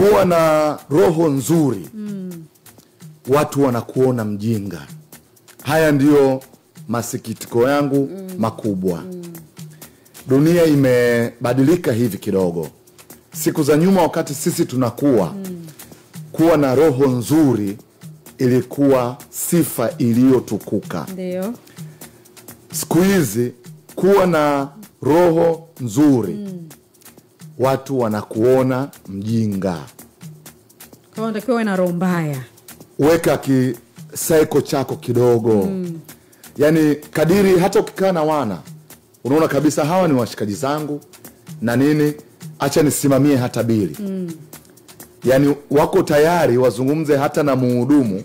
Kuwa na roho nzuri, watu wanakuona mjinga. Haya ndiyo masikitiko yangu makubwa. Dunia imebadilika hivi kidogo. Siku za nyuma wakati sisi tunakuwa, kuwa na roho nzuri ilikuwa sifa iliyotukuka. Ndio. Siku hizi kuwa na roho nzuri, watu wanakuona mjinga. Kwa unatakiwa uwe na roho mbaya. Weka kisaiko chako kidogo. Yaani kadiri hata ukikaa na wana, unaona kabisa hawa ni washikaji zangu na nini, acha nisimamie hata bili. Yaani wako tayari wazungumze hata na muhudumu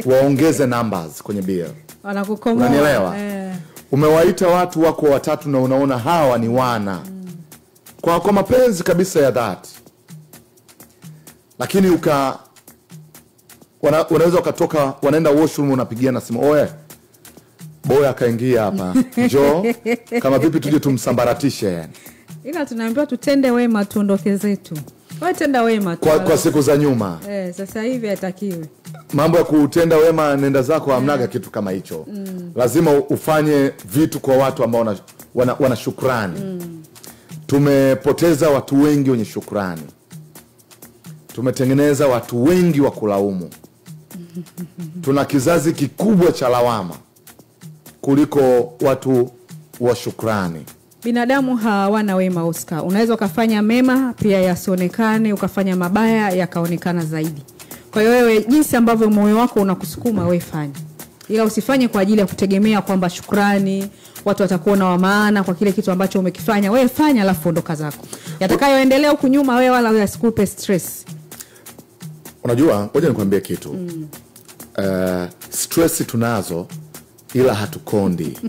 waongeze numbers kwenye bill. Wanakukomoa. Unanielewa? Umewaita watu wako watatu na unaona hawa ni wana. Kwa mapenzi kabisa ya dhati. Lakini unaweza ukatoka, wanaenda washroom, unapigia na simu, oe boy akaingia hapa, njoo kama vipi tuje tumsambaratishe yani. Ila tunaambiwa tutende wema tuondoke zetu. Wewe tenda wema tu. Kwa siku za nyuma. Sasa hivi hatakiwi. Mambo ya kutenda wema nenda zako hamnaga kitu kama hicho. Lazima ufanye vitu kwa watu ambao wana shukrani. Tumepoteza watu wengi wenye shukrani. Tumetengeneza watu wengi wa kulaumu. Tuna kizazi kikubwa cha lawama kuliko watu wa shukrani. Binadamu hawana wema, Oscar. Unaweza ukafanya mema pia yasionekane, ukafanya mabaya yakaonekana zaidi. Kwa hiyo wewe jinsi ambavyo moyo wako unakusukuma wewe fanya. Ila usifanye kwa ajili ya kutegemea kwamba shukrani, watu watakuona wa maana kwa kile kitu ambacho umekifanya. Wewe fanya alafu ondoka zako. Yatakayoendelea huku nyuma wewe wala usikupe stress. Unajua, ngoja nikwambie kitu. Stress tunazo ila hatukondi.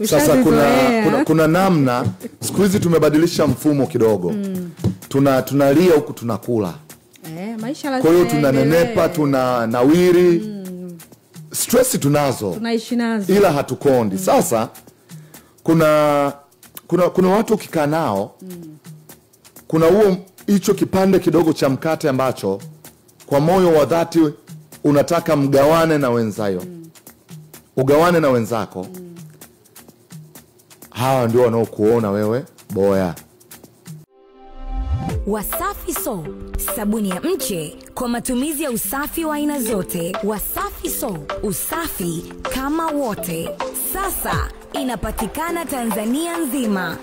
Sasa kuna namna siku hizi tumebadilisha mfumo kidogo. Tunalia huku tunakula. Maisha lazima. Kwa hiyo tunanenepa, tunanawiri. Stress tunazo. Tunaishi nazo. Ila hatukondi. Sasa kuna watu ukikaa nao, kuna huo hicho kipande kidogo cha mkate ambacho kwa moyo wa dhati unataka mgawane na wenzayo. Ugawane na wenzako. Hawa ndio wanaokuona wewe boya. Wasafi Soap, sabuni ya mche kwa matumizi ya usafi wa aina zote. Wasafi Soap, usafi kama wote. Sasa inapatikana Tanzania nzima.